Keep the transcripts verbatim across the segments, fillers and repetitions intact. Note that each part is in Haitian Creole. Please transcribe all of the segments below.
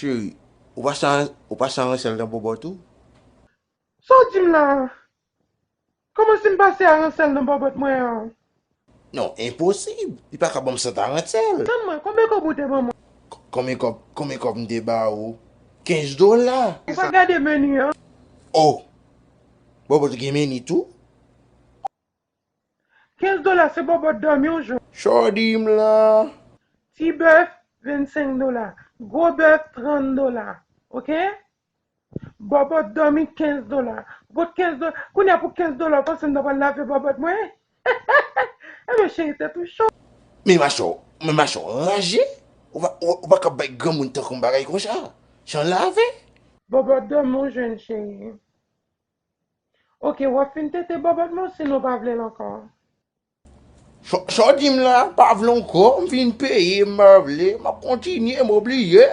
Cheri, ou pase a, ou pase a ransèl nan bòbòt ou? Sa w di m la? Kòman si m pase a ransèl nan bòbòt mwen an? Non, enposib. Li pa ka ban m sant a ransèl. Tann mwen, konbyen kòb ou te ban mwen? Konbyen kòb, konbyen kòb m te ba ou? Kenz dola. Ou pa gade meni an? Oh! Bòbòt ou gen meni tou? Kenz dola se bòbòt dòmi w jwenn. Sa w di m la? Ti bèf, vennsenk dola. Gwo bèf, trant dola. Oke? Bòbòt dòmi, kenz dola. Kot kenz dola? Kounye a pou kenz dola, w panse m ta pral lave bòbòt mwen? Ebyen, cheri, tèt ou cho. Men machè w, men machè w ranje. Ou pa, ou, ou pa ka bay granmoun tankou m bagay konsa. Jan lave. Bòbòt dòmi w jwenn, cheri. Oke, w ap fin tete bòbòt mwen, sinon w pa vle l ankò? Sa w di m la, pa vle ankò, m fin peye, m pa vle, m ap kontinye, m obliye.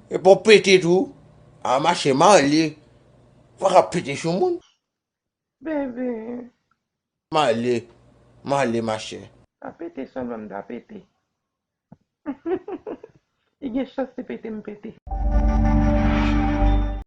Epa w pete tou. A machè, m ale. Ou pa ka pete sou moun. Bebe. M ale. M ale, machè. Pa pete sèlman m ta pete. Li gen chans se pete m pete.